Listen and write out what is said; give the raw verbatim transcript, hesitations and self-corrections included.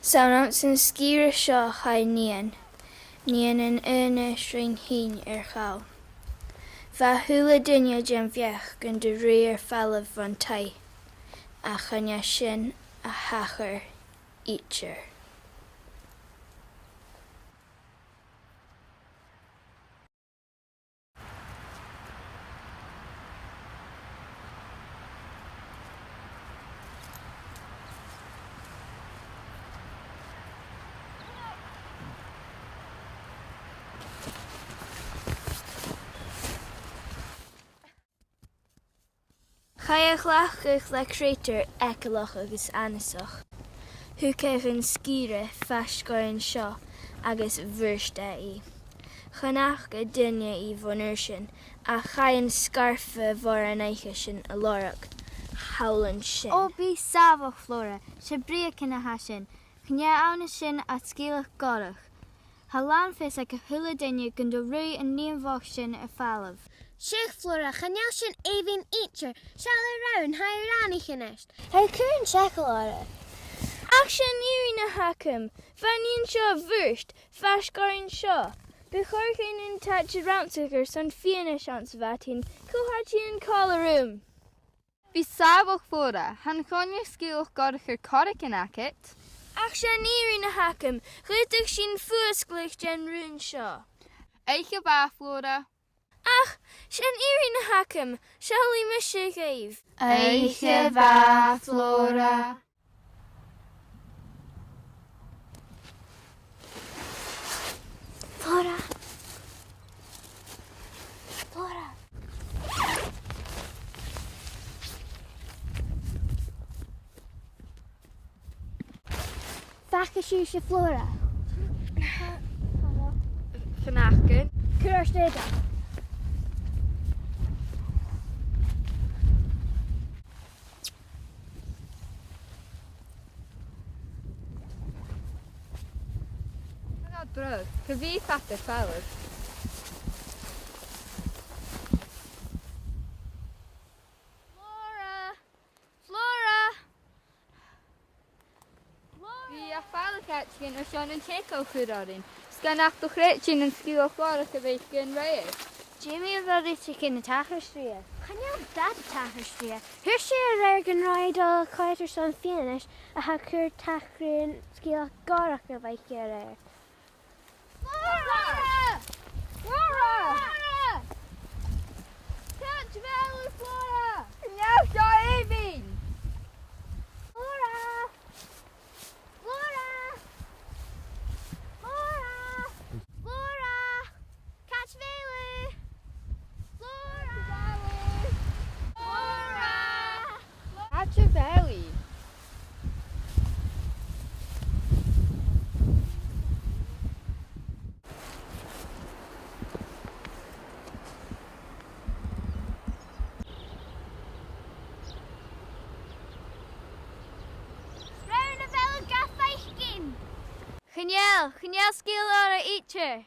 'S ann anns an sgìre seo a chaidh nighean, nighean an aonais rinn fhìn air chall. Bha a h-uile duine den bheachd gun do ruith e air falbh bhon taigh, ach chan e sin a thachair idir. Chaidh a ghlacadh le creutair eagalach agus annasach. Thug e dhan sgìre faisg oirnn seo agus bhuirt e i. Chan fhaca duine i bhon uair sin, ach chaidh an sgarfa mhòr an oidhche sin a lorg thall an sin. Ò, bi sàmhach, Flora, 's e breugan a tha sin. Chan eil ann an sin ach sgeulachd gòrach. Tha làn fios aig a h-uile duine gun do ruith an nighean bhochd sin air falbh. Seadh, Flora, chan eil sin èibhinn idir. Seall air ais, tha e air aithneachadh a-nis. Tha e a' cur an t-eagail oirre. Ach 's e an fhìrinn a th' agam. Bha an nighean seo a' bhùird, faisg oirnn seo. Bu chòir dhuinn an t-àite rannsachadh airson fianais anns a' mhadainn. Cò tha a' tighinn còmhla rium? Bi sàmhach, Flora, chan coinnichidh sgeulachd gòrach air corragan agad. Ach 's e an fhìrinn a th' agam, dh'fhaodadh sinn fuasgladh den rùn seo. Oidhche mhath, Flora. Ach 's e an fhìrinn a th' agam, seallaidh mise dhuibh. Oidhche mhath, Flora. Flora. Flora. Faic sibhse Flora. Chan fhaca. Cuir air stèidheachadh. Tha i brèagha. Cò mheud fada air falbh? Flora! Flora! Bidh i a' falbh, a chàirdean, airson an t-eagal a chur oirnn. 'S dòcha nach do chreid sinn an sgeulachd gòrach a bh' aice an-raoir. Dè mu dheidhinn rudeigin a' tachairt rithe? Chan eil dad a' tachairt rithe. Thuirt e a-raoir gun robh e a' dol a choimhead airson fianais a tha a' cur taic ri an sgeulachd gòrach a bh' aice a-raoir. Flora! Flora! Flora! Càit a bheil thu, Flora? Chan eil seo èibhinn! Flora! Flora! Flora! Flora! Càit a bheil thu? Flora! Flora! Càit a bheil i? Rud a bheil thu ga faicinn? Chan eil, chan eil sgeul oirre idir.